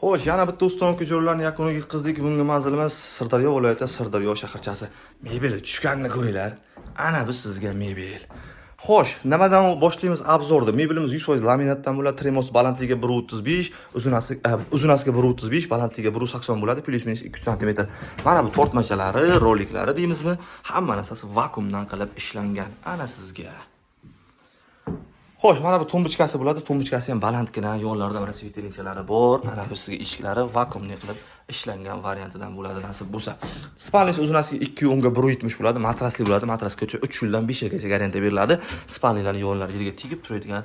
Xo'sh, yana bitta установка joylarni yakuniga yetkazdik. Bunga manzilimiz Sirdaryo viloyati, Sirdaryo shaharchasi. Mebel tushganini ko'ringlar. Ana bu sizga mebel. Xo'sh, nimadan boshlaymiz обзор ni? Mebelimiz 100% laminatdan bo'ladi. Tremos balandligi 1.35, uzunasiga 1.35, balandligi 1.80 bo'ladi, плюс-минус 2 sm. Mana bu tortmachalari, roliklari deymizmi? Hamma narsasi vakuumdan qilib ishlangan. Ana sizga. Xo'sh, mana bu тумбочка si bo'ladi. Тумбочка si ham balandgina, yonlarida mana светильник chalari bor. Mana bu sizga eshiklari vakuumli qilib ishlangan variantidan bo'ladi, nasib bo'lsa. Спальня si uzunasiga 2.10 ga 1.70 bo'ladi, matrasli bo'ladi. Matrasgacha 3 yildan 5 yilgacha garantiya beriladi. Спальня larning yonlari yerga tegib turadigan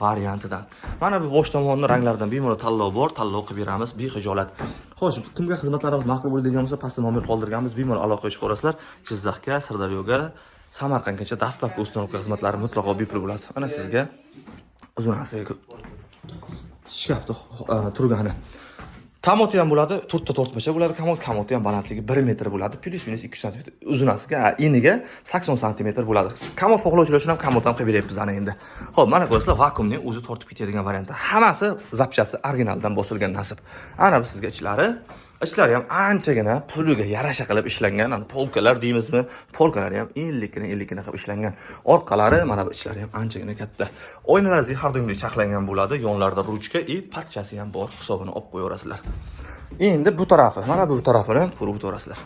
variantidan. Mana bu bosh tomonni ranglaridan bemalol tanlov bor, tanlov qilib beramiz, bexijolat. Xo'sh, kimga xizmatlarimiz ma'qul bo'ladigan bo'lsa, pastda nomer qoldirganmiz, bemalol aloqaga chiqaverasizlar. Jizzaxga, Sirdaryoga, Samarqandgacha доставка, установка xizmatlari mutlaqo bepul bo'ladi. Mana sizga uzunasiga shkafda turgani. Komodi ham bo'ladi, to'rtta tortmacha bo'ladi komod, komodi ham balandligi 1 metr bo'ladi, плюс-минус 2 sm uzunasiga, eniga 80 sm bo'ladi. Komod xohlovchilar uchun ham komod ham qilib beryapmiz ana endi. Xo'p, mana ko'rasizlar, vakuumning o'zi tortib ketadigan varianti. Hammasi запчасть i originaldan bosilgan, nasib. Ana bu sizga ichlari. Ichlari ham anchagina puliga yarasha qilib ishlangan. Ana polkalar deymizmi? Polkalari ham enlikkina enlikkina qilib ishlangan. Orqalari, mana bu ichlari ham anchagina katta. Oynalar har doimgidek charxlangan bo'ladi. Yonlarida ruchka и patchasi ham bor, hisobini olib qo'yaverasizlar. Endi bu tarafi, mana bu tarafini ko'rib o'taverasizlar.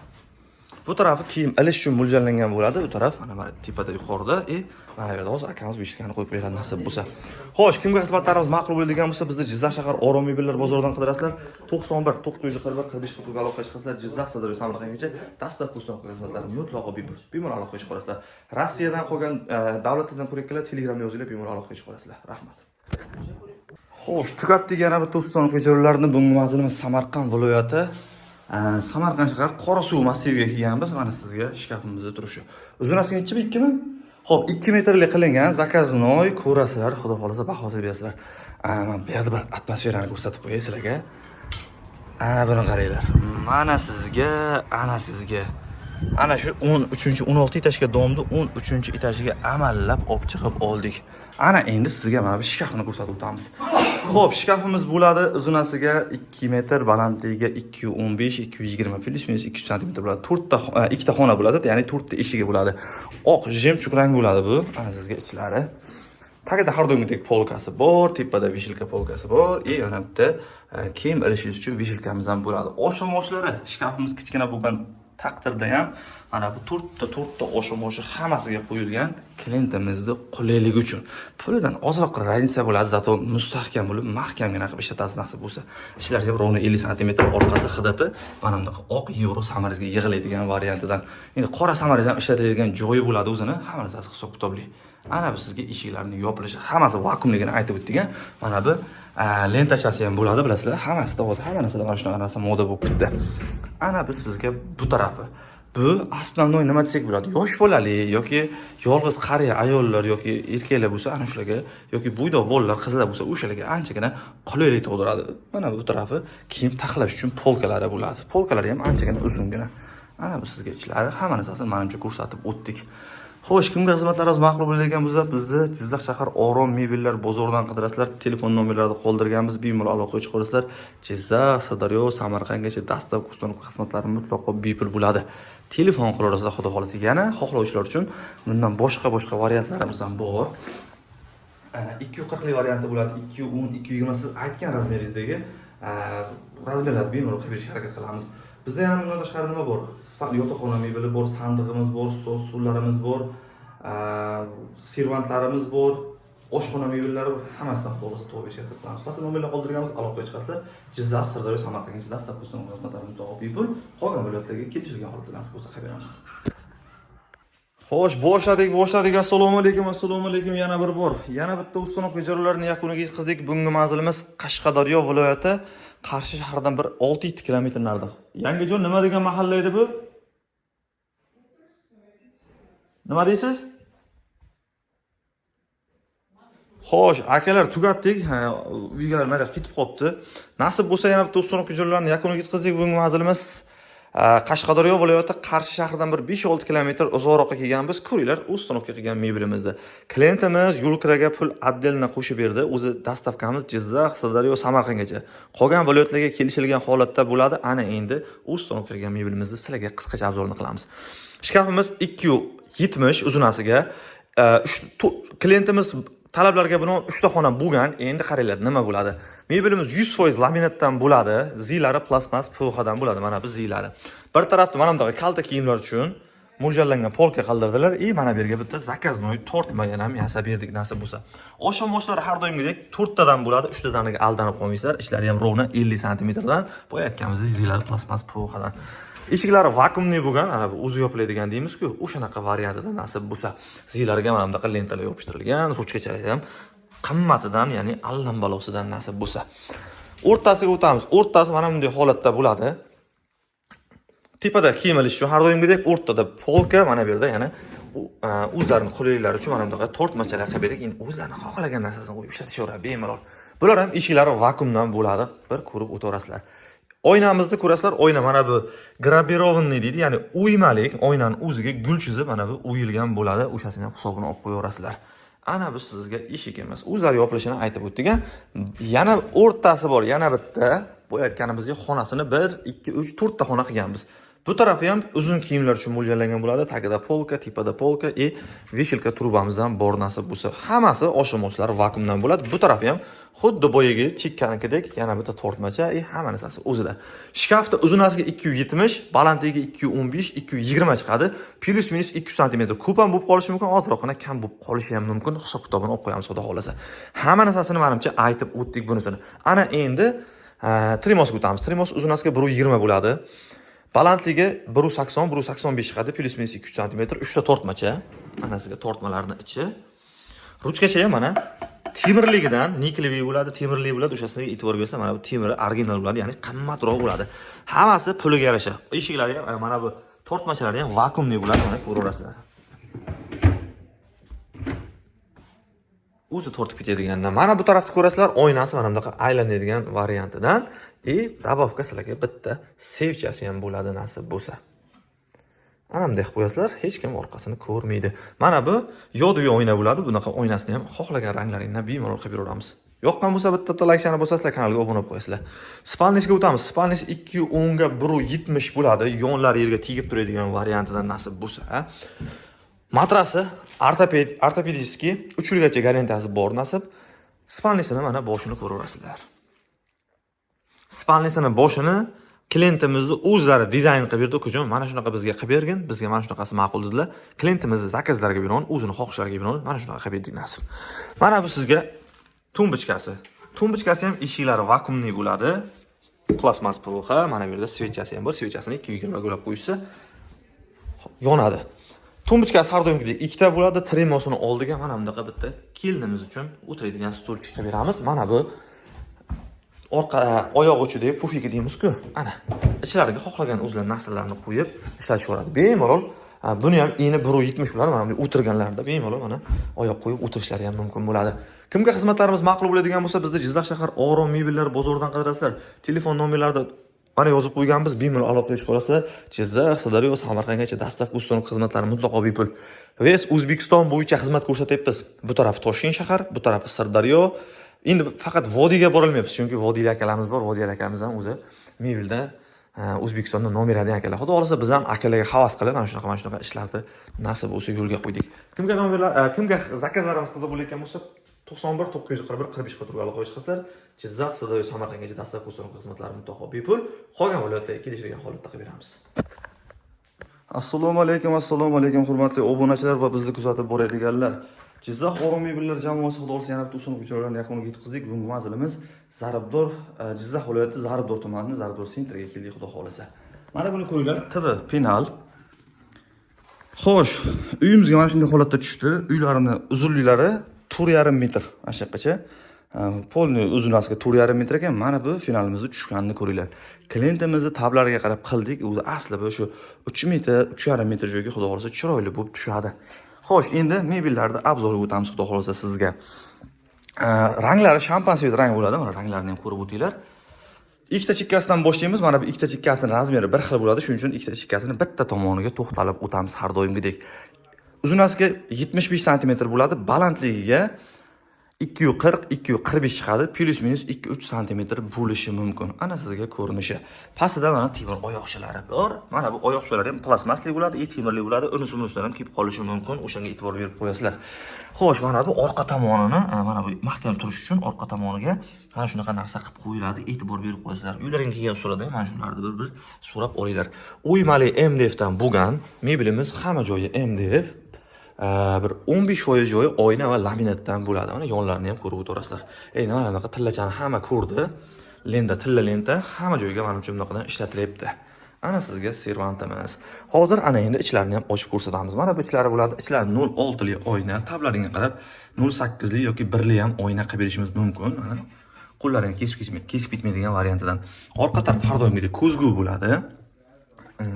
Bu tarafi kiyim ilish uchun mo'ljallangan bo'ladi. Bu taraf mana tepada, yuqorida и mana bu yerda hozir akamiz вешалка ni qo'yib beradi, nasib bo'lsa. Xo'sh, kimga xizmatlarimiz ma'qul bo'ladigan bo'lsa, bizni Jizzax shahar Orom mebellar bozoridan qidirasizlar. 91 941 45 40 aloqaga chiqasizlar. Jizzax, Sirdaryo, Samarqandgacha доставка, установка xizmatlari mutlaqo bepul. Bemalol aloqaga chiqasizlar. Rossiyadan qolgan davlatlardan ko'rayotganlar Telegramda yozinglar, bemalol aloqaga chiqasizlar. Rahmat. Xo'sh, tugatdik yana bitta установка joylarini. Bugungi manzilimiz Samarqand viloyati, Samarqand shahar, Qorasuv massiviga kelganmiz. Mana sizga shkafimizda turishi. Uzunasi nechimi? 2mi? Xo'p, 2 metrli qilingan, заказной, ko'rasizlar, xudo xohlasa bahosini berasizlar. Mana bu yerda bir atmosferani ko'rsatib qo'yay sizlarga. Ana buni qaranglar. Mana sizga, ana sizga. Ana shu 13 16 этаж ga дом ni 13 этаж iga amallab olib chiqib oldik. Ana endi sizga mana bu shkafni ko'rsatib o'tamiz. Xo'p, shkafimiz bo'ladi uzunasiga 2 metr, balandligiga 2.15, 2.20, плюс-минус 2 sm bo'ladi. To'rtta, ikkita xona bo'ladi, ya'ni to'rtta eshigi bo'ladi. Oq жемчуг rang bo'ladi bu. Ana sizga ichlari. Tagida har doimgidek polkasi bor, tepada вешалка polkasi bor, и yana bitta kiyim ilishingiz uchun вешалка miz ham bo'ladi. Oshim-oshlari, shkafimiz kichkina bo'lgan taqdirda ham mana bu to'rtta to'rtta oshim-oshi hammasiga qo'yilgan, klientimizni qulayligi uchun. Pulidan ozroq разница bo'ladi, зато mustahkam bo'lib, mahkamgina qilib ishlatasiz, nasib bo'lsa. Ichlariga ровно 50 sm, orqasi HDP, mana bunaqa oq yevro samarizga yig'iladigan variantidan. Endi qora samariz ham ishlatiladigan joyi bo'ladi o'zini, hamma narsasi hisob kitobli. Ana bu sizga eshiklarning yopilishi, hammasi vakuumligini aytib o'tdik. Mana bu lentachasi ham bo'ladi, bilasizlar, hammasida hozir hamma narsada mana shunaqa narsa moda bo'lib ketdi. Ana bu sizga bu tarafi. Bu основной nima desak bo'ladi? Yosh bolali yoki yolg'iz qariya ayollar yoki erkaklar bo'lsa, ana shularga yoki bo'ydoq bolalar, qizlar bo'lsa, o'shalarga anchagina qulaylik tug'diradi. Mana bu tarafi kiyim taxlash uchun polkalari bo'ladi. Polkalari ham anchagina uzungina. Ana bu sizga ichlari, hamma narsasini manimcha ko'rsatib o'tdik. Xo'sh, kimga xizmatlarimiz ma'qul bo'ladigan bo'lsa, bizni Jizzax shahar Orom mebellar bozoridan qidirasizlar. Telefon nomerlarini qoldirganmiz, bemalol aloqaga chiqarasizlar. Jizzax, Sirdaryo, Samarqandgacha доставка, установка xizmatlari mutlaqo bepul bo'ladi. Telefon qilaverasizlar, xudo xohlasa. Yana xohlovchilar uchun bundan boshqa boshqa variantlarimiz ham bor. 240 lik varianti bo'ladi, 210, 220, siz aytgan размер ingizdagi размер larni bemalol qilib berishga harakat qilamiz. Bizda yana bundan tashqari nima bor? Yotoqxona mebeli bor, sandig'imiz bor, stol stullarimiz bor, servantlarimiz bor, oshxona mebellari bor. Hammasidan xudo xohlasa topib berishga harakat qilamiz. Pastda nomerlar qoldirganmiz, aloqaga chiqasizlar. Jizzax, Sirdaryo, Samarqandgacha доставка, установка xizmatlari mutlaqo bepul. Qolgan viloyatlarga kelishilgan holatda nasib bo'lsa qilib beramiz. Xo'sh, boshladik, boshladik. Assalomu alaykum, assalomu alaykum yana bir bor. Yana bitta установка jarayonlarini yakuniga yetkazdik. Bugungi manzilimiz Qashqadaryo viloyati, Qarshi shahridan bir 6-7 kilometr narida. Yangijon, nima degan mahalla edi bu? Nima deysiz? Xo'sh, akalar, tugatdik. Ha, uygalar nariyoqqa ketib qolibdi. Nasib bo'lsa yana bitta установка jarayonlarini yakuniga yetkazdik. Bugungi manzilimiz Qashqadaryo viloyati Qarshi shahridan bir 5-6 kilometr uzoqroqqa kelganmiz. Ko'ringlar, установка qilgan mebelimizni. Klientimiz yo'l kiraga pul отдельно qo'shib berdi. O'zi доставка miz Jizzax, Sirdaryo, Samarqandgacha. Qolgan viloyatlarga kelishilgan holatda bo'ladi. Ana endi установка qilgan mebelimizni sizlarga qisqacha обзор ini qilamiz. Shkafimiz 2,70 uzunasiga. Klientimiz talablarga binoan 3 ta xona bo'lgan. Endi qaranglar, nima bo'ladi. Mebelimiz 100% laminatdan bo'ladi. Ziylari plastmas PVH dan bo'ladi. Mana bu ziylari. Bir tarafda mana bunaqa kalta kiyimlar uchun mo'ljallangan polka qildirdilar. И mana bu yerga bitta заказной tortma yana ham yasab berdik, nasib bo'lsa. Oshon-moshlari har doimgidek 4 tadan bo'ladi. 3 tadaniga aldanib qolmaysizlar. Ishlari ham ровно 50 santimetrdan. Boya aytganimizdek, ziylari plastmas PVH dan. Eshiklari вакуумный bo'lgan, ana bu o'zi yopiladigan deymiz-ku, o'shanaqa variantida, nasib bo'lsa. Ziylariga mana bunaqa lentalar yopishtirilgan, ruchkachalari ham qimmatidan, ya'ni allam balosidan, nasib bo'lsa. O'rtasiga o'tamiz. O'rtasi mana bunday holatda bo'ladi. Tepada kiyim ilish uchun har doimgidek o'rtada polka, mana bu yerda yana o'zlarini qulayliklari uchun mana bunaqa tortmachalar qilib berdik. Endi o'zlarini xohlagan narsasini qo'yib ishlatishaveradi bemalol. Bular ham eshiklari vakuumdan bo'ladi, bir ko'rib o'taverasizlar. Oynamizni ko'rasizlar, oyna mana bu гравированный deydi, ya'ni o'ymalik, oynani o'ziga gul chizib mana bu o'yilgan bo'ladi, o'shasini ham hisobini olib qo'yaverasizlar. Ana bu sizga eshik emas, o'zlari yopilishini aytib o'tdik. Yana o'rtasi bor, yana bitta, boya aytganimizdek xonasini 1, 2, 3, 4 ta xona qilganmiz. Bu tarafi ham uzun kiyimlar uchun mo'ljallangan bo'ladi. Tagida polka, tepada polka и вешалка trubamiz ham bor, nasib bo'lsa. Hammasi oshim-oshlar vakuumdan bo'ladi. Bu tarafi ham xuddi boyagi chekkanikidek yana bitta tortmacha и hamma narsasi o'zida. Shkafda uzunasiga 270, balandligi 215, 220 chiqadi. Плюс-минус 2 sm ko'p ham bo'lib qolishi mumkin, ozroqgina kam bo'lib qolishi ham mumkin. Hisob kitobini olib qo'yamiz, xudo xohlasa. Hamma narsasini menimcha aytib o'tdik bunisini. Ana endi trimosga o'tamiz. Trimos uzunasiga 1.20 bo'ladi. Balandligi 1.80, 1.85 chiqadi, плюс-минус 2 sm, 3 ta tortmacha. Mana sizga tortmalarni ichi. Ruchkacha ham mana temirligidan никелевый bo'ladi, temirli bo'ladi. O'shasiga e'tibor bersa, mana bu temiri original bo'ladi, ya'ni qimmatroq bo'ladi. Hammasi puliga yarasha. Eshiklari ham, mana bu tortmachalari ham вакуумный bo'ladi, mana ko'raverasizlar. O'zi tortib ketadigandan. Mana bu tarafni ko'rasizlar, oynasi mana bunaqa aylanadigan variantidan и добавка sizlarga bitta sevchasi ham bo'ladi, nasib bo'lsa. Ana bunday qilib qo'yasizlar, hech kim orqasini ko'rmaydi. Mana bu yoduviy oyna bo'ladi. Bunaqa oynasini ham xohlagan ranglaringdan bemalol qilib beraveramiz. Yoqqan bo'lsa bitta bitta laykchani bosasizlar, kanalga obuna bo'lib qo'yasizlar. Спальный siga o'tamiz. Спальный si 2.10 ga 1.70 bo'ladi. Yonlari yerga tegib turadigan variantidan, nasib bo'lsa. Matrasi ортопедический, 3 yilgacha garantiyasi bor, nasib. Спальный sini mana boshini ko'raverasizlar. Спальный sini boshini klientimizni o'zlari dizayn qilib berdi. Ukajon, mana shunaqa bizga qilib bergin, bizga mana shunaqasi ma'qul dedilar. Klientimizni zakazlariga binoan, o'zini xohishlariga binoan mana shunaqa qilib berdik, nasib. Mana bu sizga tumbochkasi. Tumbochkasi ham eshiklari вакуумный bo'ladi. Plastmas PVH, mana bu yerda свеча si ham bor. Свеча sini 220 ga ulab qo'yishsa yonadi. Tumbochkasi har doimgidek ikkita bo'ladi. Trimosini oldiga mana bunaqa bitta kelinimiz uchun o'tiradigan stulchik qilib beramiz. Mana bu orqa oyoq uchidagi пуфики deymiz-ku. Ana ichlariga xohlagan o'zlari narsalarini qo'yib ishlashaveradi. Bemalol buni ham eni 1.70 bo'ladi. Mana bunday o'tirganlarida bemalol mana oyoq qo'yib o'tirishlari ham mumkin bo'ladi. Kimga xizmatlarimiz ma'qul bo'ladigan bo'lsa, bizni Jizzax shahar Orom mebellar bozoridan qidirasizlar. Telefon nomerlarida mana yozib qo'yganmiz, bemalol aloqaga chiqa olasizlar. Jizzax, Sirdaryo, Samarqandgacha доставка, установка xizmatlari mutlaqo bepul. Весь O'zbekiston bo'yicha xizmat ko'rsatyapmiz. Bu taraf Toshkent shahar, bu tarafi Sirdaryo. Endi faqat vodiyga borolmayapmiz, chunki vodiyli akalarimiz bor. Vodiyli akamiz ham o'zi mebelda O'zbekistonda nomer один akalar. Xudo xohlasa biz ham akalarga havas qilib mana shunaqa mana shunaqa ishlarni nasib bo'lsa yo'lga qo'ydik. Kimga nomerlar, kimga zakazlarimiz qiziq bo'layotgan bo'lsa, 91 941 45 turga aloqaga chiqasizlar. Jizzax, Sirdaryo, Samarqandgacha доставка, установка xizmatlari mutlaqo bepul. Qolgan viloyatlarga kelishilgan holatda qilib beramiz. Assalomu alaykum, assalomu alaykum, hurmatli obunachilar va bizni kuzatib boradiganlar. Jizzax Orom mebellar jamoasi xudo xohlasa yana bitta usul joylarni yakuniga yetkazdik. Bugungi manzilimiz Zarbdor, Jizzax viloyati Zarbdor tumanini Zarbdor центр iga keldik, xudo xohlasa. Mana buni ko'ringlar, TV penal. Xo'sh, uyimizga mana shunday holatda tushdi. Uylarini uzunliklari 4,5 metr, mana shu yoqqacha. Полный uzunasiga 4,5 metr ekan. Mana bu finalimizni tushganini ko'ringlar. Klientimizni tablariga qarab qildik. O'zi asli bu shu 3 metr, 3,5 metr joyga xudo xohlasa chiroyli bo'lib tushadi. Xo'sh, endi mebellarni обзор iga o'tamiz, xudo xohlasa sizga. Ranglari шампан цвет rang bo'ladi. Mana ranglarini ham ko'rib o'tinglar. Ikkita chekkasidan boshlaymiz. Mana bu ikkita chekkasini размер i bir xil bo'ladi. Shuning uchun ikkita chekkasini bitta tomoniga to'xtalib o'tamiz har doimgidek. Uzunasiga 75 sm bo'ladi, balandligiga 240, 245 chiqadi, плюс-минус 2-3 sm bo'lishi mumkin. Ana sizga ko'rinishi. Pastida mana temir oyoqchalari bor. Mana bu oyoqchalar ham plastmasli bo'ladi, temirli bo'ladi. Unisi bunisidan ham kelib qolishi mumkin. O'shanga e'tibor berib qo'yasizlar. Xo'sh, mana bu orqa tomonini, mana bu mahkam turish uchun orqa tomoniga mana shunaqa narsa qilib qo'yiladi. E'tibor berib qo'yasizlar. Uylaringga kelgan ustalarda ham mana shularni bir-bir so'rab olinglar. O'ymali MDF dan bo'lgan mebelimiz, hamma joyi MDF. Bir 15% joyi oyna va laminatdan bo'ladi. Mana yonlarini ham ko'rib o'tirasizlar. Endi mana bunaqa tillachani hamma ko'rdi. Lenta, tilla lenta hamma joyga manimcha bunaqadan ishlatilyapti. Ana sizga servantimiz. Hozir ana endi ichlarini ham ochib ko'rsatamiz. Mana bu ichlari bo'ladi. Ichlari 0.6 li oyna, tablaringga qarab 0.8 li yoki 1 li ham oyna qilib berishimiz mumkin. Mana qo'llaringni kesib ketmaydigan variantidan. Orqa taraf har doimgidek ko'zgu bo'ladi.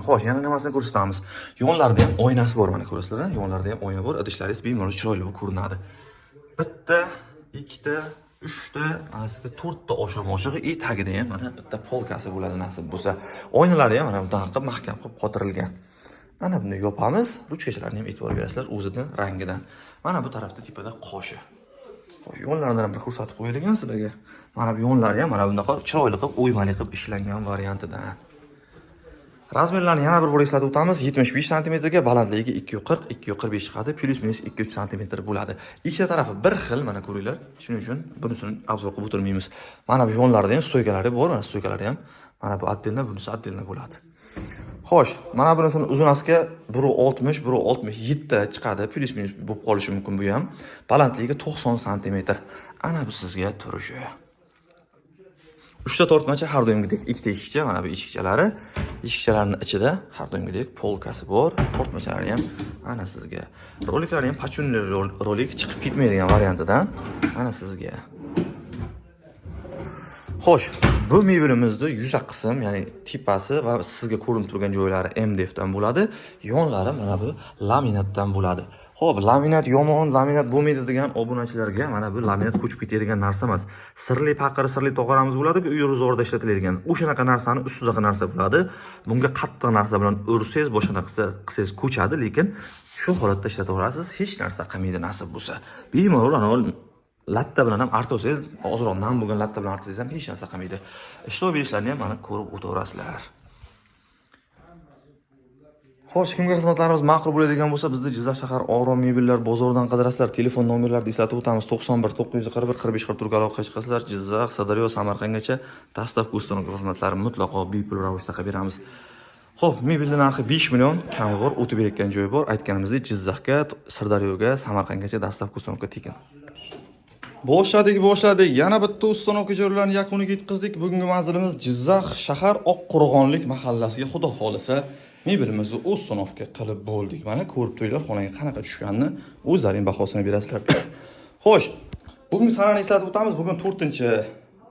Xo'sh, yana nimasini ko'rsatamiz? Yonlarida ham oynasi bor, mana ko'rasizlar, yonlarida ham oyna bor. Idishlaringiz bemalol chiroyli bo'lib ko'rinadi. Bitta, ikkita, uchta, mana sizga to'rtta oshiq moshig'i и tagida ham mana bitta полка si bo'ladi nasib bo'lsa. Oynalari ham mana bunaqa qilib mahkam qilib qotirilgan. Ana buni yopamiz. Ruchkachalarni ham e'tibor berasizlar o'zini rangidan. Mana bu tarafda tepada qoshi. Xo'sh, yonlaridan ham bir ko'rsatib qo'yilgan sizlarga. Mana bu yonlari ham mana bunaqa chiroyli qilib, o'ymali qilib ishlangan variantidan. Размер larni yana bir bor eslatib o'tamiz. 75 sm ga, balandligi 240, 245 chiqadi, плюс-минус 2-3 sm bo'ladi. Ikkita tarafi bir xil, mana ko'ringlar. Shuning uchun bunisini обзор qilib o'tirmaymiz. Mana bu yonlarida ham стойка lari bor, mana стойка lari ham mana bu отдельно, bunisi отдельно bo'ladi. Xo'sh, mana bunisini uzunasiga 1.60, 1.67 chiqadi, плюс-минус bo'lib qolishi mumkin bu ham. Balandligi 90 sm. Ana bu sizga turishi. Uchta tortmacha, har doimgidek ikkita eshikcha, mana bu eshikchalari. Eshikchalarning ichida har doimgidek полка si bor, tortmachalari ham ana sizga. Roliklari ham пачунный rolik, chiqib ketmaydigan variantidan, ana sizga. Xo'sh, bu mebelimizni yuza qism, ya'ni tepasi va sizga ko'rinib turgan joylari MDF dan bo'ladi. Yonlari mana bu laminatdan bo'ladi. Xo'p, laminat yomon, laminat bo'lmaydi degan obunachilarga, mana bu laminat ko'chib ketadigan narsa emas. Sirli paqir, sirli tog'oramiz bo'ladi-ku, uy ro'zg'orida ishlatiladigan. O'shanaqa narsani ustidagi narsa bo'ladi. Bunga qattiq narsa bilan ursangiz, boshqa qilsangiz ko'chadi, lekin shu holatda ishlataverasiz, hech narsa qilmaydi nasib bo'lsa. Bemalol anavi latta bilan ham artolsangiz, ozroq nam bo'lgan latta bilan artsangiz ham hech narsa qilmaydi. Ishlov berishlarini ham mana ko'rib o'taverasizlar. Xo'sh, kimga xizmatlarimiz ma'qul bo'ladigan bo'lsa, bizni Jizzax shahar Orom mebellar bozoridan qidirasizlar. Telefon nomerlarini eslatib o'tamiz: 91 941 45 44 aloqaga chiqasizlar. Jizzax, Sirdaryo, Samarqandgacha доставка, установка xizmatlari mutlaqo bepul ravishda qilib beramiz. Xo'p, mebelning narxi 5 million, kami bor, o'tib berayotgan joyi bor. Aytganimizdek, Jizzaxga, Sirdaryoga, Samarqandgacha доставка, установка tekin. Boshladik, boshladik. Yana bitta установка joylarini yakuniga yetkazdik. Bugungi manzilimiz Jizzax shahar Oqqo'rg'onlik mahallasiga, xudo xolisa, mebelimizni установка qilib bo'ldik. Mana ko'rib turinglar, xonaga qanaqa tushganini o'zlaring bahosini berasizlar. Xo'sh, bugungi sanani eslatib o'tamiz. Bugun 4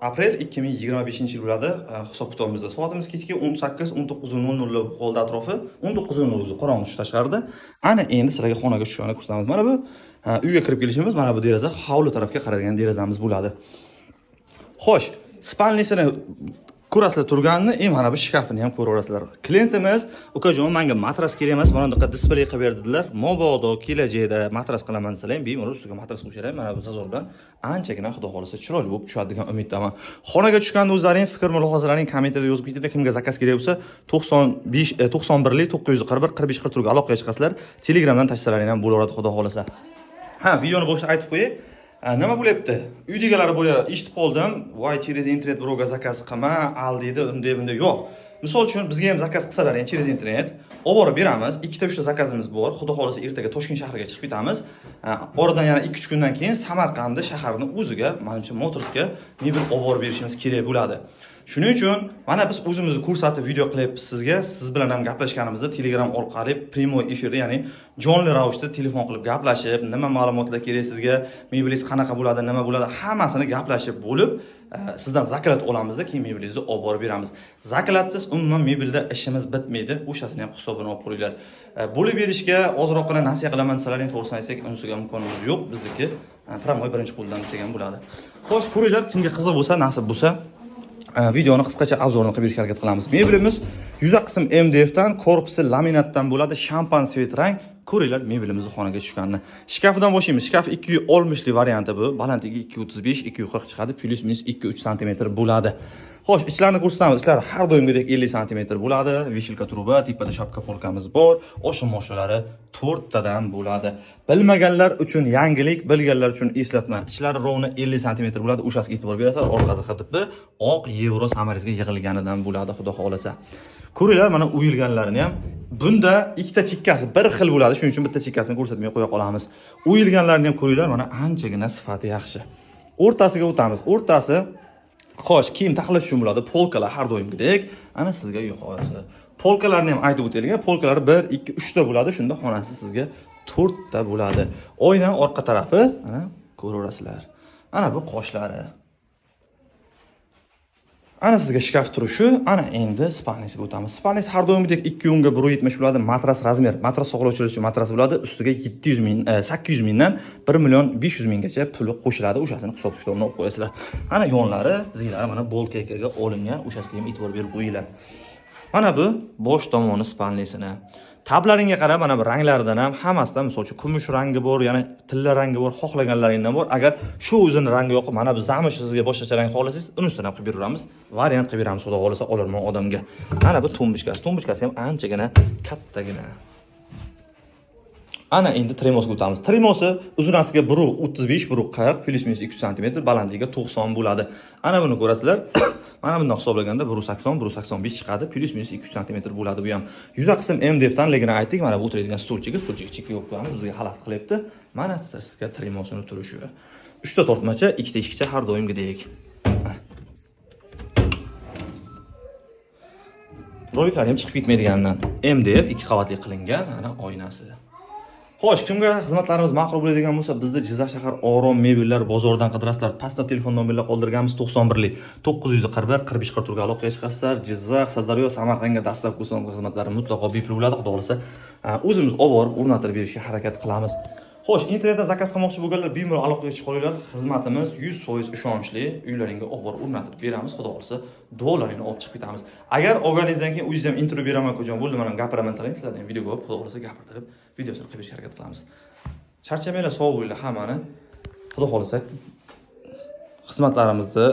aprel 2025 yil bo'ladi. Hisob kitobimizda soatimiz kechki 18 19:00 bo'lib qoldi atrofi. 19:00 o'zi qorong'i tushib tashqarida. Ana endi sizlarga xonaga tushishini ko'rsatamiz. Mana bu uyga kirib kelishimiz, mana bu deraza hovli tarafga qaraydigan derazamiz bo'ladi. Xo'sh, спальни sini ko'rasizlar turganini, mana bu shkafini ham ko'raverasizlar. Klientimiz: "Ukajon, menga matras kerak emas, mana bunaqa displey qilib ber", dedilar. Mabodo kelajakda matras qilaman desalar ham, bemalol ustiga matras qo'shar, mana bu зазор bilan anchagina, xudo xohlasa, chiroyli bo'lib tushadi degan umiddaman. Xonaga tushganda o'zlaring fikr mulohazalaring kommentariyada yozib ketinglar. Kimga заказ kerak bo'lsa, 95 91 941 45 44 ga aloqaga chiqasizlar. Telegramdan tashlasalaring ham bo'laveradi, xudo xohlasa. Ha, videoni boshida aytib qo'yay. Nima bo'lyapti? Uydagilar boya eshitib qoldim. "Voy, через internet birovga заказ qilma, aldaydi, unday bunday" yo'q. Misol uchun, bizga ham заказ qilsalar, yani через internet olib borib beramiz. Ikkita, uchta заказ imiz bor. Xudo xohlasa, ertaga Toshkent shahriga chiqib ketamiz. Oradan yana 2-3 kundan keyin Samarqandda shaharni o'ziga, manimcha, Motorsga mebel olib borib berishimiz kerak bo'ladi. Shuning uchun mana biz o'zimizni ko'rsatib video qilyapmiz sizga. Siz bilan ham gaplashganimizda Telegram orqali прямой efirda, ya'ni jonli ravishda telefon qilib gaplashib, nima ma'lumotlar kerak sizga, mebelingiz qanaqa bo'ladi, nima bo'ladi, hammasini gaplashib bo'lib, sizdan заклад olamizda, keyin mebelingizni olib borib beramiz. Заклад siz umuman mebelda ishimiz bitmaydi. O'shasini ham hisobini olib qo'yinglar. Bo'lib berishga ozroqgina nasiya qilaman desalaring, to'g'risini aytsak, unisiga imkonimiz yo'q. Bizniki прямой birinchi qo'ldan desak ham bo'ladi. Xo'sh, ko'ringlar, kimga qiziq bo'lsa, nasib bo'lsa, Videoni qisqacha обзор ini qilib berishga harakat qilamiz. Mebelimiz yuza qism MDF dan, korpusi laminatdan bo'ladi, shampan цвет rang. Ko'ringlar mebelimizni xonaga tushganini. Shkafidan boshlaymiz. Shkaf 260 lik varianti bu. Balandligi 235, 240 chiqadi, плюс-минус 2-3 sm bo'ladi. Xo'sh, ichlarini ko'rsatamiz. Ichlari har doimgidek 50 sm bo'ladi. Вешалка труба, tepada шапка полка miz bor. Oshim moshalari to'rttadan bo'ladi. Bilmaganlar uchun yangilik, bilganlar uchun eslatma. Ichlari ровно 50 sm bo'ladi. O'shasiga e'tibor berasizlar. Orqasi HDP oq yevro samarizga yig'ilganidan bo'ladi, xudo xohlasa. Ko'ringlar, mana uyilganlarini ham. Bunda ikkita chekkasi bir xil bo'ladi. Shuning uchun bitta chekkasini ko'rsatmay qo'ya qolamiz. Uyilganlarini ham ko'ringlar, mana anchagina sifati yaxshi. O'rtasiga o'tamiz. O'rtasi, xo'sh, kiyim taxlash uchun bo'ladi. Полка lar har doimgidek. Ana sizga yuqorisi. Полка larni ham aytib o'taylik. Полка lar 1, 2, 3 ta bo'ladi. Shunda xonasi sizga 4 ta bo'ladi. Oyna orqa tarafi, ana ko'raverasizlar. Ana bu qoshlari. Ana sizga shkaf turishi, ana endi спальня siga o'tamiz. Спальня si har doimgidek 2 o'nga 1.70 bo'ladi. Matras размер, matras xohlovchilar uchun matras bo'ladi. Ustiga 700 ming, 800 mingdan 1 million 500 minggacha puli qo'shiladi. O'shasini hisob kitobini olib qo'yasizlar. Ana yonlari, ziylari mana bolkaykaga olingan. O'shasiga ham e'tibor berib qo'yinglar. Mana bu bosh tomoni спальня sini. Tablaringga qarab, mana bu ranglaridan ham hammasidan, misol uchun, kumush rangi bor, yana tilla rangi bor, xohlaganlaringdan bor. Agar shu o'zini rangi yoqib, mana bu замша sizga boshqacha rang xohlasangiz, uni ustidan ham qilib beraveramiz. Variant qilib beramiz, xudo xohlasa, olurmon odamga. Mana bu тумбочка si. Тумбочка si ham anchagina kattagina. Ana endi tremosga o'tamiz. Tremosi uzunasiga 1.35, 1.40, плюс-минус 2 sm, balandligi 90 bo'ladi. Ana buni ko'rasizlar. Mana bundan hisoblaganda 1.80, 1.85 chiqadi, плюс-минус 2 sm bo'ladi bu ham. Yuza qism MDF dan ligini aytdik. Mana bu o'tiradigan stulchigi, stulchigi chekka qo'yib qo'yamiz, bizga xalaqit qilyapti. Mana sizga tremosini turishi. 3 ta tortmacha, ikkita eshikcha har doimgidek. Roliklar ham chiqib ketmaydigandan. MDF ikki qavatli qilingan, ana oynasi. Xo'sh, kimga xizmatlarimiz ma'qul bo'ladigan bo'lsa, bizni Jizzax shahar Orom mebellar bozoridan qidirasizlar. Pastda telefon nomerlar qoldirganmiz: 91 941 45 44 ga aloqaga chiqasizlar. Jizzax, Sirdaryo, Samarqandga доставка установка xizmatlari mutlaqo bepul bo'ladi. Xudo xohlasa, o'zimiz olib borib o'rnatib berishga harakat qilamiz. Xo'sh, internetdan заказ qilmoqchi bo'lganlar bemalol aloqaga chiqa olinglar. Xizmatimiz 100% ishonchli. Uylaringga olib borib o'rnatib beramiz. Xudo xohlasa, duolaringni olib chiqib ketamiz. Agar olganingizdan keyin o'zingiz ham intervyu beraman, ukajon, bo'ldi, mana gapiraman desangiz, sizlardan ham videoga olib, xudo xohlasa, gapirtirib, videosini qilib berishga harakat qilamiz. Charchamanglar, sog' bo'linglar hammani. Xudo xohlasa, xizmatlarimizni.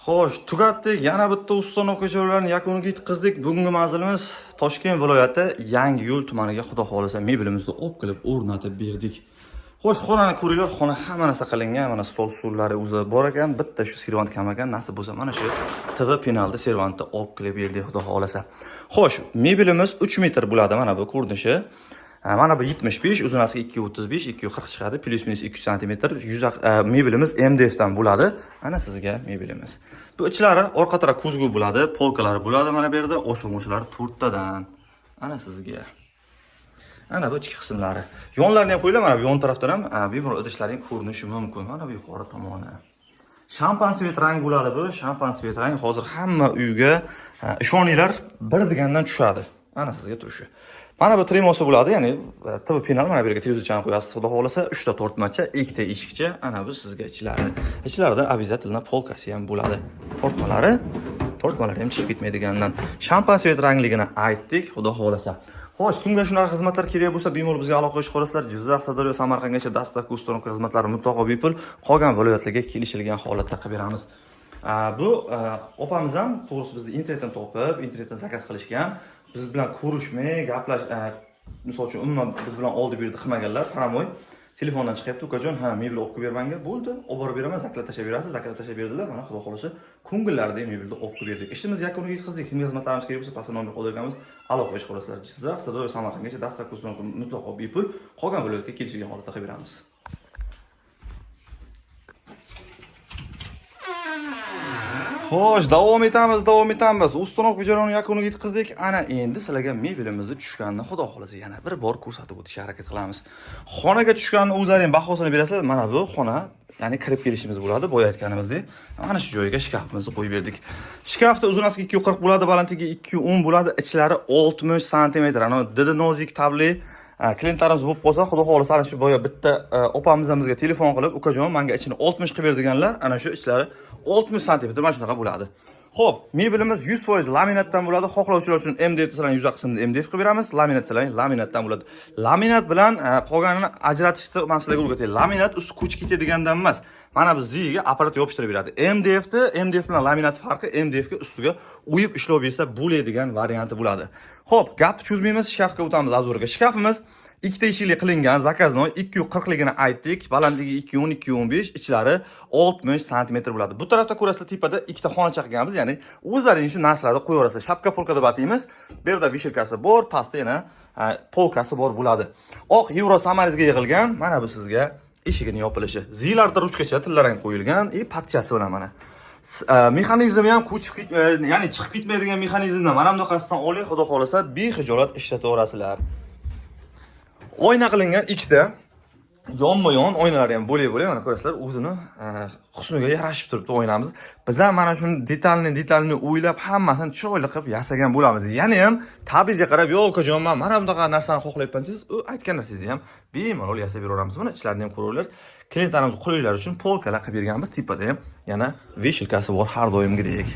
Xo'sh, tugatdik. Yana bitta установка jarayonlarini yakuniga yetkazdik. Bugungi manzilimiz Toshkent viloyati Yangiyo'l tumaniga, xudo xohlasa, mebelimizni olib kelib o'rnatib berdik. Xo'sh, xonani ko'ringlar, xona hamma narsa qilingan, mana stol stulllari o'zi bor ekan, bitta shu servant kam ekan. Nasib bo'lsa, mana shu TV penalda servantni olib kelib berdik, xudo xohlasa. Xo'sh, mebelimiz 3 metr bo'ladi, mana bu ko'rinishi. Ha, mana bu 75, uzunasi 2.35, 2.40 chiqadi, плюс-минус 2 sm. Yuza mebelimiz MDF dan bo'ladi. Ana sizga mebelimiz. Bu ichlari orqa taraf ko'zgu bo'ladi, полка lari bo'ladi mana bu yerda, oshiq-moshilari to'rttadan. Ana sizga. Ana bu ichki qismlari. Yonlarini ham qo'yinglar, mana bu yon tarafdan ham bemalol idishlaring ko'rinishi mumkin. Mana bu yuqori tomoni. Shampan цвет rang bo'ladi bu. Shampan цвет rang hozir hamma uyga, ishoninglar, bir degandan tushadi. Ana sizga turishi. Mana bu tremosi bo'ladi, ya'ni TV penal, mana bu yerga televizorchani qo'yasiz, xudo xohlasa, 3 ta tortmacha, ikkita eshikcha, ana bu sizga ichlari. Ichlarida обязательно полка si ham bo'ladi. Tortmalari ham chiqib ketmaydigandan. Shampan цвет rangligini aytdik, xudo xohlasa. Xo'sh, kimga shunaqa xizmatlar kerak bo'lsa, bemalol bizga aloqaga chiqa olasizlar. Jizzax, Sirdaryo, Samarqandgacha доставка установка xizmatlari mutlaqo bepul. Qolgan viloyatlarga kelishilgan holatda qilib beramiz. Bu opamiz ham to'g'risi bizni internetdan topib, internetdan заказ qilishgan. Biz bilan ko'rishmay, gaplash, misol uchun, umuman biz bilan oldi berdi qilmaganlar, прямой telefondan chiqyapti, ukajon, ha, mebel olib kelib ber manga, bo'ldi, olib borib beraman, заказ tashlab berasiz, заказ tashlab berdilar, mana xudo xohlasa, ko'ngillarida mebelni olib kelib berdik. Ishimiz yakuniga yetkazdik. Kimga xizmatlarimiz kerak bo'lsa, pastda nomer qoldirganmiz, aloqaga chiqa olasizlar. Jizzax, Sirdaryo, Samarqandgacha доставка установка mutlaqo bepul, qolgan viloyatga kelishilgan holatda qilib beramiz. Xo'sh, davom etamiz, davom etamiz. Установка jarayonini yakuniga yetkazdik. Ana endi sizlarga mebelimizni tushganini, xudo xohlasa, yana bir bor ko'rsatib o'tishga harakat qilamiz. Xonaga tushganini o'zlaring bahosini berasizlar. Mana bu xona, ya'ni kirib kelishimiz bo'ladi. Boya aytganimizdek, mana shu joyga shkafimizni qo'yib berdik. Shkafda uzunasi 2.40 bo'ladi, balandligi 2.10 bo'ladi, ichlari 60 sm. Ana didi nozik tabli klientlarimiz bo'lib qolsa, xudo xohlasa, ana shu boya bitta opamiz ham bizga telefon qilib, ukajon, menga ichini 60 qilib ber deganlar, ana shu ichlari 60 sm mana shunaqa bo'ladi. Xo'p, mebelimiz 100% laminatdan bo'ladi. Xohlovchilar uchun MDF desalar, yuza qismida MDF qilib beramiz. Laminat desalar, laminatdan bo'ladi. Laminat bilan qolganini ajratishni man sizlarga o'rgatay. Laminat usti ko'chib ketadigandan emas. Mana bu ziga apparat yopishtirib beradi. MDFni, MDF bilan laminat farqi, MDF ga ustiga uyib ishlov bersa bo'ladigan varianti bo'ladi. Xo'p, gapni cho'zmaymiz, shkafga o'tamiz, обзор ga. Shkafimiz ikkita eshikli qilingan, заказной, 240 ligini aytdik. Balandligi 210, 215, ichlari 60 santimetr bo'ladi. Bu tarafda ko'rasizlar, tepada ikkita xonacha qilganmiz, ya'ni o'zlaring shu narsalarni qo'yaverasizlar. Шапка полка deb ataymiz. Bu yerda вешалка si bor, pastda yana polkasi bor bo'ladi. Oq yevro samarizga yig'ilgan. Mana bu sizga eshigini yopilishi. Ziylarda ruchkacha tillarang qo'yilgan и patchasi bilan mana. Mexanizmi ham ko'chib ya'ni chiqib ketmaydigan mexanizmdan. Mana bunaqasidan oling, xudo xohlasa, bexijolat ishlataverasizlar. Oyna qilingan ikkita, yonma yon oynalari ham bo'lak bo'lak, mana ko'rasizlar, o'zini husniga yarashib turibdi oynamiz. Biz ham mana shuni detalni detalni o'ylab, hammasini chiroyli qilib yasagan bo'lamiz. Yana ham ta'bingizga qarab, "Yo'q, ukajon, man mana bunaqa narsani xohlayapman" desangiz, u aytgan narsangizni ham bemalol yasab beraveramiz. Mana ichlarini ham ko'raverlar. Klientlarimiz qulayliklari uchun polkalar qilib berganmiz. Tepada ham yana вешалка si bor har doimgidek.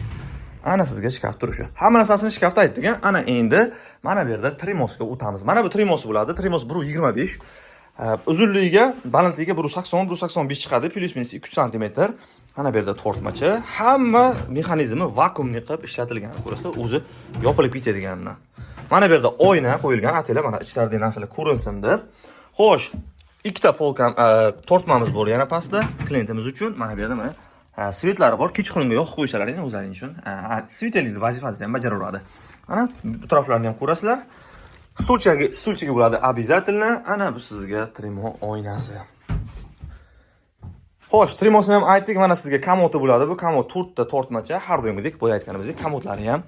Ana sizga shkaf turishi. Hamma narsasini shkafda aytdik. A? Ana endi mana bu yerda trimosga o'tamiz. Mana bu trimos bo'ladi. Trimos 1.25. Uzunligiga, balandligiga 1.80, 1.85 chiqadi, плюс минус 2 santimetr. Mana bu yerda tortmacha. Hamma mexanizmi vakuumli qilib ishlatilgan. Ko'rasizlar, o'zi yopilib ketadiganidan. Mana bu yerda oyna qo'yilgan, atanglar mana ichlaridagi narsalar ko'rinsin deb. Xo'sh, ikkita polkam, tortmamiz bor yana pastda klientimiz uchun. Mana bu yerda mana свет lari bor. Kechqurunga yoqib qo'ysalar endi o'zlaring uchun. Светильник vazifasini ham bajaraveradi. Mana bu taraflarni ham ko'rasizlar. Stulchaga, stulchaga bo'ladi обязательно. Ana bu sizga trimo oynasi. Xo'sh, trimosini ham aytdik. Mana sizga komodi bo'ladi. Bu komod to'rtta tortmacha, har doimgidek boya aytganimizdek komodlari ham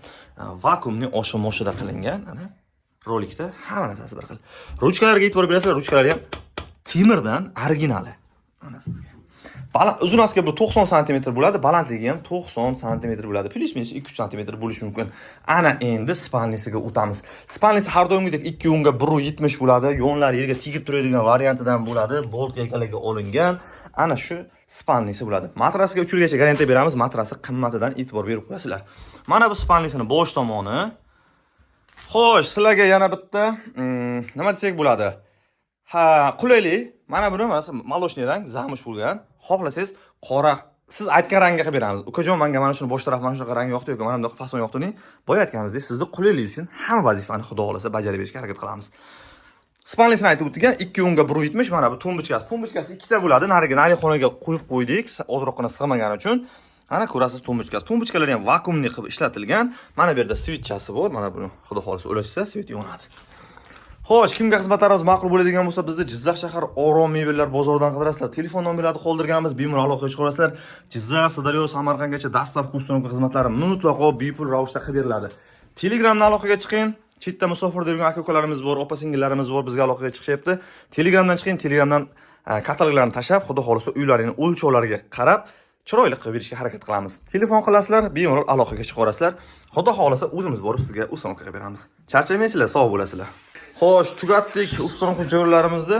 vakuumli osha moshida qilingan. Ana rolikda hamma narsasi bir xil. Ruchkalarga e'tibor berasizlar, ruchkalari ham temirdan, originali. Mana sizga. Uzunasiga bu 90 santimetr bo'ladi, balandligi ham 90 santimetr bo'ladi. Плюс минус 2 santimetr bo'lishi mumkin. Ana endi спальни siga o'tamiz. Спальни si har doimgidek 2 o'nga 1.70 bo'ladi. Yonlari yerga tegib turadigan variantidan bo'ladi. Bolt gaykalarga olingan. Ana shu спальни si bo'ladi. Matrasiga 3 yilgacha garantiya beramiz. Matrasi qimmatidan e'tibor berib qo'yasizlar. Mana bu спальни sini bosh tomoni. Xo'sh, sizlarga yana bitta nima desak bo'ladi? Ha, qulaylik. Mana buni mana молочный rang, замша bo'lgan. Xohlasangiz qora, siz aytgan rangga qilib beramiz. "Ukajon, menga mana shuni bosh tarafi mana shunaqa rang yoqdi yoki mana bunaqa fason yoqdi" deng. Boya aytganimizdek, sizni qulaylik uchun hamma vazifani xudo xohlasa bajarib berishga harakat qilamiz. Спальни sini aytib o'tdik, 2 o'nga 1.70, mana bu tumbuchkasi. Tumbuchkasi ikkita bo'ladi. Narigi narigi xonaga qo'yib qo'ydik, ozroqgina sig'magani uchun. Ana ko'rasiz tumbuchkasi. Tumbuchkalar ham vakuumli qilib ishlatilgan. Mana bu yerda свет chasi bor. Mana buni xudo xohlasa ulashsa, свет yonadi. Xo'sh, kimga xizmatlarimiz ma'qul bo'ladigan bo'lsa, bizni Jizzax shahar Orom mebellar bozoridan qidirasizlar. Telefon nomerlarini qoldirganmiz, bemalol aloqaga chiqarasizlar. Jizzax, Sirdaryo, Samarqandgacha доставка, установка xizmatlari mutlaqo bepul ravishda qilib beriladi. Telegramdan aloqaga chiqing. Chetda musofirda yurgan aka-ukalarimiz bor, opa-singillarimiz bor, bizga aloqaga chiqishyapti. Telegramdan chiqing, Telegramdan kataloglarni tashlab, xudo xohlasa uylaringni o'lchovlariga qarab chiroyli qilib berishga harakat qilamiz. Telefon qilasizlar, bemalol aloqaga chiqarasizlar. Xudo xohlasa o'zimiz borib sizga установка qilib beramiz. Charchamaysizlar, sog' bo'lasizlar. Xo'sh, tugatdik установка joylarimizni.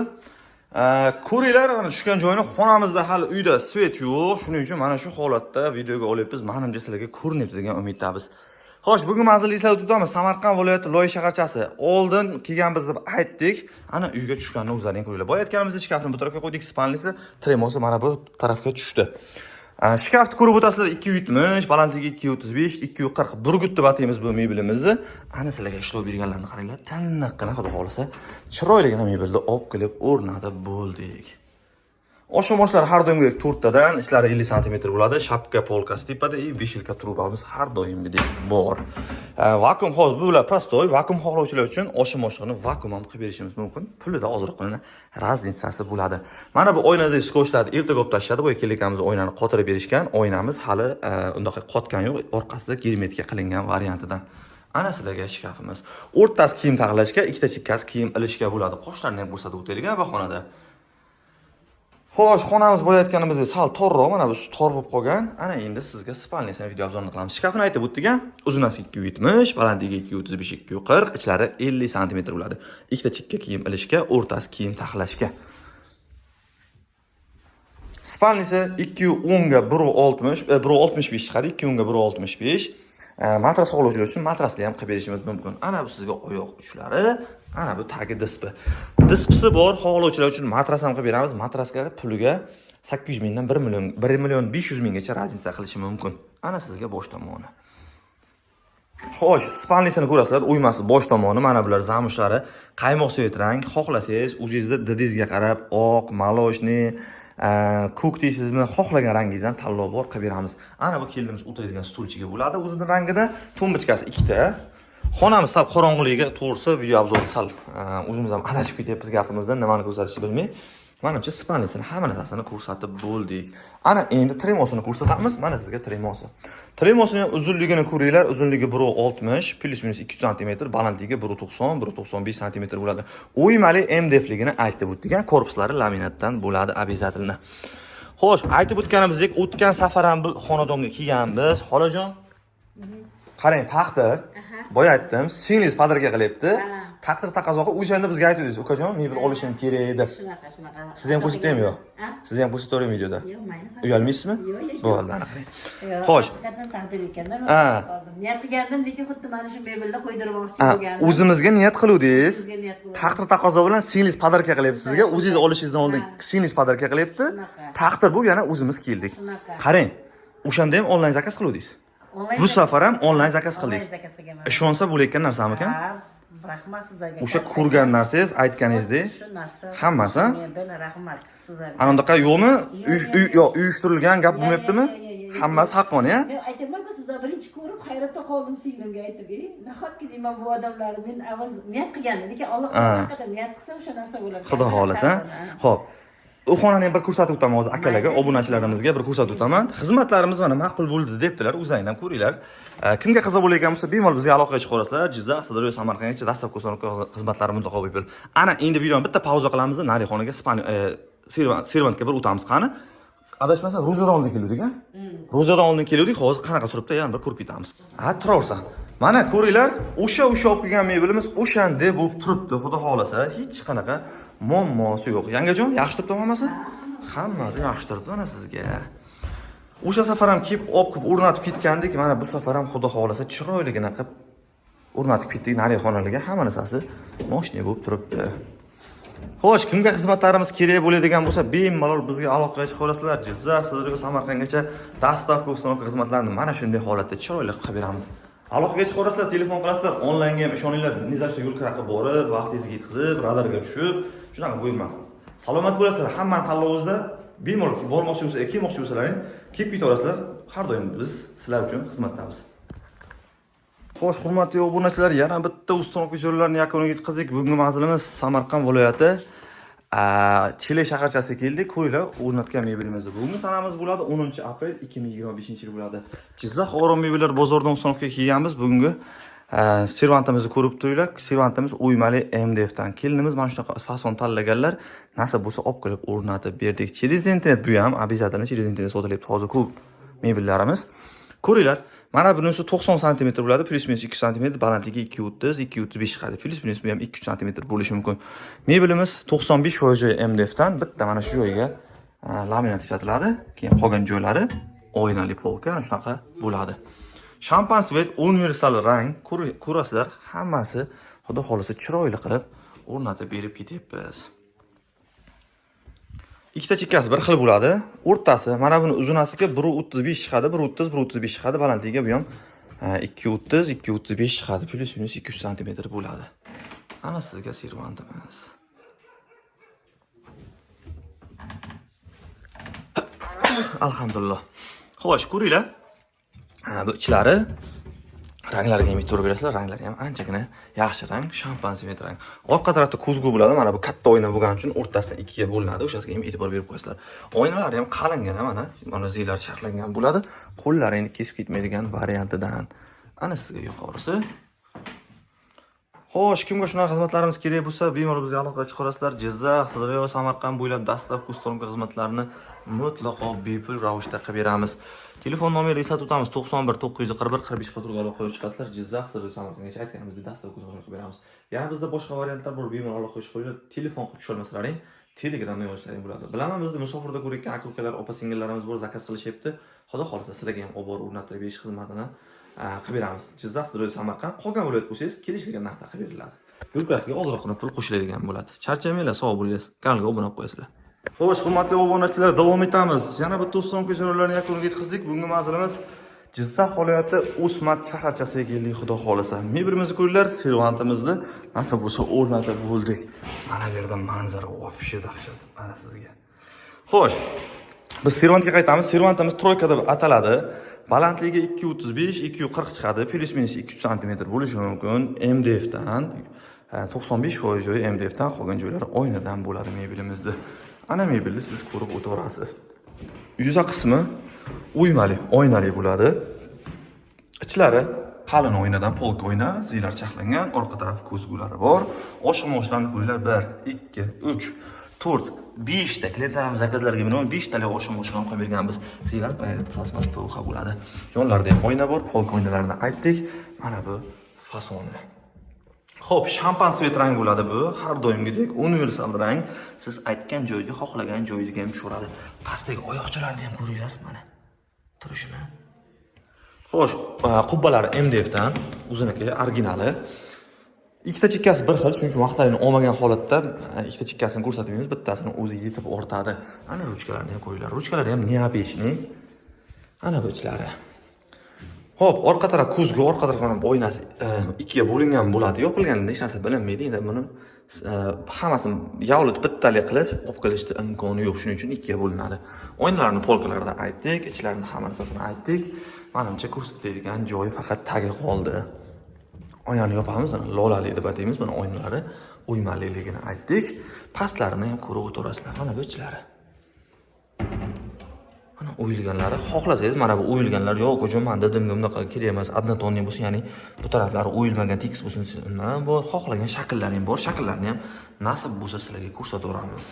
Ko'ringlar, mana tushgan joyini, xonamizda hali uyda свет yo'q. Shuning uchun mana shu holatda videoga olyapmiz. Manimcha sizlarga ko'rinyapti degan umiddamiz. Xo'sh, bugun manzilni eslatib o'tamiz. Samarqand viloyati Loy shaharchasi. Oldin kelganmiz deb aytdik. Ana uyga tushganini o'zlaring ko'ringlar. Boya aytganimizdek shkafni bu tarafga qo'ydik, спальни si, tremosi mana bu tarafga tushdi. Shkafni ko'rib o'tasizlar, 270, balandligi 235, 240. Burgut deb ataymiz bu mebelimizni. Ana sizlarga ishlov berganlarini qaranglar. Tiniqqina, xudo xohlasa, chiroyligina mebelni olib kelib o'rnatib bo'ldik. Oshmoshlar har doimgidek to'rttadan, ichlari 50 santimetr bo'ladi. Шапка polkasi tepada и вешалка trubamiz har doimgidek bor. Vakuum hozir bular простой, vakuum xohlovchilar uchun oshmoshini vakuum ham qilib berishimiz mumkin. Pulida ozroqgina разница si bo'ladi. Mana bu oynadagi skochlarni ertaga olib tashladi. Boya kelayotganimiz oynani qotirib berishgan. Oynamiz hali undaqa qotgan yo'q, orqasida germetika qilingan variantidan. Ana sizlarga shkafimiz. O'rtasi kiyim taxlashga, ikkita chekkasi kiyim ilishga bo'ladi. Qoshlarni ham ko'rsatib o'taylik bahonada. Xo'sh, xonamiz boya aytganimizdek sal torroq, mana bu tor bo'lib qolgan. Ana endi sizga спальни sini video обзор ni qilamiz. Shkafini aytib o'tdik, uzunasi 270, balandligi 235, 240, ichlari 50 sm bo'ladi. Ikkita chekka kiyim ilishga, o'rtasi kiyim taxlashga. Спальни si 210 ga 1.60, 1.65 chiqadi, 210 ga 1.65. Matras xohlovchilar uchun matrasli ham qilib berishimiz mumkin. Ana bu sizga oyoq uchlari, ana bu tagi dispi. Dispisi bor, xohlovchilar uchun matras ham qilib beramiz. Matrasga puliga 800 mingdan 1 million, 1 million 500 minggacha разница qilishi mumkin. Ana sizga bosh tomoni. Xo'sh, спальни sini ko'rasizlar, o'ymasi bosh tomoni, mana bular замша lari, qaymoq цвет rang. Xohlasangiz, o'zingizni didingizga qarab, oq, молочный, ko'k deysizmi, xohlagan rangingizdan tanlov bor, qilib beramiz. Ana bu kelinimiz o'tiradigan stulchiga bo'ladi, o'zini rangida, tumbochkasi ikkita. Xonamiz sal qorong'iligiga, to'g'risi, video обзор sal o'zimiz ham adashib ketyapmiz gapimizdan, nimani ko'rsatishni bilmay. Manimcha, спальни sini hamma narsasini ko'rsatib bo'ldik. Ana endi tremosini ko'rsatamiz. Mana sizga tremosi. Tremosini uzunligini ko'ringlar. Uzunligi 1.60, плюс-минус 2 sm, balandligi 1.90, 1.95 sm bo'ladi. O'ymali MDFligini aytib o'tdik. Korpuslari laminatdan bo'ladi обязательно. Xo'sh, aytib o'tganimizdek, o'tgan safar ham bu xonadonga kelganmiz. Xolajon, qarang, taqdir. Boya aytdim, singlingiz подарка qilyapti. Taqdir taqozo qilib, o'shanda bizga aytdingiz, ukajon, mebel olishim kerak deb. Shunaqa, shunaqa. Sizni ham ko'rsataymi yo'q? Ha? Sizni ham ko'rsatavering videoda. Yo'q, mayli. Uyalmaysizmi? Yo'q, yo'q. Bo'ldi, ana qarang. Yo'q, Xo'sh. haqiqatan taqdir ekanda. Ha. Niyat qilgandim, lekin xuddi mana shu mebelni qo'ydirmoqchi Ha, bo'lgandim. o'zimizga niyat qiluvdingiz. O'zimizga niyat qiluvdim. Taqdir taqozo bilan singlingiz подарка qilyapti sizga. O'zingiz olishingizdan oldin Ha. singlingiz подарка qilyapti. Shunaqa. Taqdir bu, yana o'zimiz keldik. Shunaqa. Qarang, o'shanda ham onlayn заказ qiluvdingiz. Onlayn Bu safar ham onlayn заказ Onlayn qildingiz. заказ qilganman. Ishonsa bo'layotgan narsamikan? Ha, rahmat sizlarga. O'sha Katta ko'rgan narsangiz, aytganingizdek shu narsa hammasi? shu mebel, rahmat sizlarga. Ana undaqa yo'qmi? Yo'q, uyushtirilgan gap bo'lmayaptimi? Yo'q, yo'q, yo'q, yo'q. Hammasi haqqoniy, a? Men aytyapman-ku, sizlar birinchi ko'rib hayratda qoldim, singlimga aytib, nahotki deyman, bu odamlar, men avval niyat qilgandim, lekin Alloh haqiqatan niyat qilsa o'sha narsa bo'lar ekan. Xudo xohlasa. Xo'p. U xonani ham bir ko'rsatib o'taman hozir akalarga, obunachilarimizga bir ko'rsatib o'taman. Xizmatlarimiz mana ma'qul bo'ldi debdilar, o'zlaring ham ko'ringlar. Kimga qiziq bo'layotgan bo'lsa, bemalol bizga aloqaga chiqa olasizlar. Jizzax, Sirdaryo, Samarqandgacha доставка, установка xizmatlari mutlaqo bepul. Ana endi videoni bitta pauza qilamiz, nari xonaga servantga bir o'tamiz qani. Adashmasam, ro'zadan oldin keluvdik, a? Ro'zadan oldin keluvdik, hozir qanaqa turibdi, yana bir ko'rib ketamiz. Ha, turaversan. Mana ko'ringlar, o'sha olib kelgan mebelimiz o'shanday bo'lib turibdi, xudo xohlasa, hech qanaqa muammosi yo'q. Yangajon, yaxshi turibdi hammasi? Hammasi yaxshi turibdi mana sizga. O'sha safar ham kelib olib kelib o'rnatib ketgandik, mana bu safar ham xudo xohlasa chiroyligina qilib o'rnatib ketdik nari xonalarga, hamma narsasi мощный bo'lib turibdi. Xo'sh, kimga xizmatlarimiz kerak bo'ladigan bo'lsa, bemalol bizga aloqaga chiqa olasizlar. Jizzax, Sirdaryo, Samarqandgacha доставка, установка xizmatlarini mana shunday holatda chiroyli qilib beramiz. Aloqaga chiqa olasizlar, telefon qilasizlar, onlaynga ham ishoninglar, ни за что yo'l kira qilib borib, vaqtingizni yetkazib, radarga tushib, shunaqa bo'lmasin. Salomat bo'lasizlar, hammani tanlovingizda bemalol bormoqchi bo'lsa, kelmoqchi bo'lsalaring, kelib ketaverasizlar. Har doim biz sizlar uchun xizmatdamiz. Xo'sh, hurmatli obunachilar, yana bitta установка joylarini yakuniga yetkazdik. Bugungi manzilimiz Samarqand viloyati Chelak shaharchasiga keldik. Ko'ringlar, o'rnatgan mebelimizni. Bugungi sanamiz bo'ladi 10 aprel 2025 yil bo'ladi. Jizzax Orom mebellar bozoridan установка ga kelganmiz. Bugungi servantimizni ko'rib turinglar. Servantimiz o'ymali MDF dan. Kelinimiz mana shunaqa fason tanlaganlar. Nasib bo'lsa olib kelib o'rnatib berdik. Через internet bu ham обязательно через internet sotilyapti hozir ko'p mebellarimiz. Ko'ringlar, mana bunisi 90 sm bo'ladi, плюс-минус 2 sm, balandligi 2.30, 2.35 chiqadi. Плюс-минус bu ham 2 sm bo'lishi mumkin. Mebelimiz 95% joyi MDF dan, bitta mana shu joyga laminat ishlatiladi. Keyin qolgan joylari oynali polka ana shunaqa bo'ladi. Шампан цвет universal rang, ko'rasizlar, hammasi xudo xohlasa chiroyli qilib o'rnatib berib ketyapmiz. Ikkita chekkasi bir xil bo'ladi. O'rtasi mana buni uzunasiga 1.35 chiqadi, 1.30, 1.35 chiqadi, balandligiga bu ham 2.30, 2.35 chiqadi, плюс-минус 200 sm bo'ladi. Ana sizga servantimiz. Alhamdulillah. Xo'sh, ko'ringlar. Ha, bu ichlari ranglariga ham e'tibor berasizlar, ranglari ham anchagina yaxshi rang, шампан цвет rang. Orqa tarafda ko'zgu bo'ladi, mana bu katta oyna bo'lgani uchun o'rtasidan ikkiga bo'linadi, o'shasiga ham e'tibor berib qo'yasizlar. Oynalari ham qalingina mana, mana ziylar charxlangan bo'ladi. Qo'llari endi kesib ketmaydigan variantidan. Ana sizga yuqorisi. Xo'sh, kimga shunaqa xizmatlarimiz kerak bo'lsa, bemalol bizga aloqaga chiqa. Jizzax, Sirdaryo, Samarqand bo'ylab доставка, установка xizmatlarini mutlaqo bepul ravishda qilib beramiz. Telefon nomeri eslatib o'tamiz: 91 941 45 44 ga aloqaga chiqasizlar. Jizzax, Sirdaryo, Samarqandgacha aytganimizdek доставка, установка qilib beramiz. Yana bizda boshqa variantlar bor, bemalol aloqaga chiqinglar. Telefon qilib tusholmasalaring, Telegramda yozishlaring bo'ladi. Bilaman, bizni musofirda ko'rayotgan aka-ukalar, opa-singillarimiz bor, заказ qilishyapti. Xudo xohlasa sizlarga ham olib borib o'rnatib berish xizmatini qilib beramiz. Jizzax, Sirdaryo, Samarqand, qolgan viloyat bo'lsangiz, kelishilgan narxda qilib beriladi. Yo'l kirasiga ozroqgina pul qo'shiladigan bo'ladi. Charchamanglar, sog' bo'linglar. Kanalga obuna bo'lib qo'yasizlar. Xo'sh, hurmatli obunachilar, davom etamiz. Yana bitta установка jarayonlarini yakuniga yetkazdik. Bugungi manzilimiz Jizzax viloyati O'smat shaharchasiga keldik, xudo xohlasa. Mebelimizni ko'ringlar, servantimizni nasib bo'lsa o'rnatib bo'ldik. Mana bu yerda manzara вообще dahshat. Mana sizga. Xo'sh, biz servantga qaytamiz. Servantimiz тройка deb ataladi. Balandligi 2.35, 2.40 chiqadi. Плюс-минус 2 sm bo'lishi mumkin. MDF dan 95% joyi MDF dan, qolgan joylari oynadan bo'ladi mebelimizda. Ana mebelni siz ko'rib o'taverasiz. Yuza qismi o'ymali, oynali bo'ladi. Ichlari qalin oynadan, полка oyna, ziylar charxlangan, orqa tarafi ko'zgulari bor. Oshiq moshlarni ko'ringlar: 1, 2, 3, 4, 5 ta klientlarimiz zakazlariga binoan 5 tali oshiq moshlarni qo'yib berganmiz. Ziylar plastmas PVH bo'ladi. Yonlarida ham oyna bor, полка oynalarini aytdik. Mana bu fasoni. Xo'p, шампан цвет rang bo'ladi bu. Har doimgidek universal rang. Siz aytgan joyga, xohlagan joyingizga ham tushaveradi. Pastdagi oyoqchalarni ham ko'ringlar, mana. Turishini. Xo'sh, qubbalari MDF dan, o'ziniki originali. Ikkita chekkasi bir xil, shuning uchun vaqtlarini olmagan holatda ikkita chekkasini ko'rsatmaymiz, bittasini o'zi yetib ortadi. Ana ruchkalarni ham ko'ringlar. Ruchkalari ham необычный. Ana bu ichlari. Xo'p, orqa taraf ko'zgu, orqa taraf mana bu oynasi ikkiga bo'lingan bo'ladi. Yopilganida hech narsa bilinmaydi. Endi buni hammasini yavlit bittalik qilib olib kelishni imkoni yo'q. Shuning uchun ikkiga bo'linadi. Oynalarni полка larida aytdik, ichlarini hamma narsasini aytdik. Manimcha, ko'rsatadigan joyi faqat tagi qoldi. Oynani yopamiz, ana lolali deb ataymiz. Buni oynalari o'ymaliligini aytdik. Pastlarini ham ko'rib o'tirasizlar. Mana bu ichlari. Mana o'yilganlari, xohlasangiz mana bu o'yilganlar yo'q, akajon, man didimga bunaqa kerak emas, однотонный bo'lsin, ya'ni bu taraflari o'yilmagan, tekis bo'lsin desangiz, undan ham bor, xohlagan shakllari ham bor, shakllarni ham nasib bo'lsa sizlarga ko'rsataveramiz.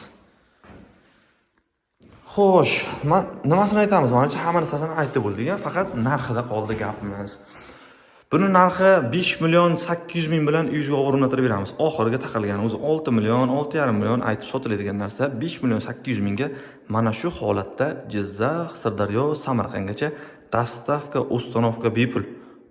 Xo'sh, man nimasini aytamiz? Manimcha, hamma narsasini aytib bo'ldik, a? Faqat narxida qoldi gapimiz. Buni narxi 5 million 800 ming bilan uyingizga olib o'rnatib beramiz. Oxiriga taqalgan o'zi 6 million, 6,5 million aytib sotiladigan narsa 5 million 800 mingga mana shu holatda Jizzax, Sirdaryo, Samarqandgacha доставка, установка bepul.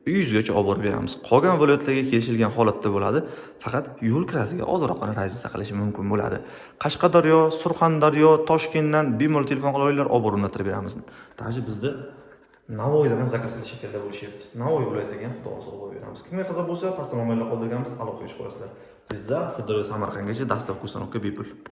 Uyingizgacha olib borib beramiz. Qolgan viloyatlarga kelishilgan holatda bo'ladi. Faqat yo'l kirasiga ozroqgina разница qilishi mumkin bo'ladi. Qashqadaryo, Surxondaryo, Toshkentdan bemalol telefon qila olinglar, olib borib o'rnatib beramiz. Даже bizda Navoiydan ham zakaz qilish shaklda bo'lishyapti. Navoiy viloyatiga ham xudo xohlasa olib borib beramiz. Kimga qiziq bo'lsa, pastda nomerlar qoldirganmiz, aloqaga chiqasizlar. Jizzax, Sirdaryo, Samarqandgacha доставка, установка bepul.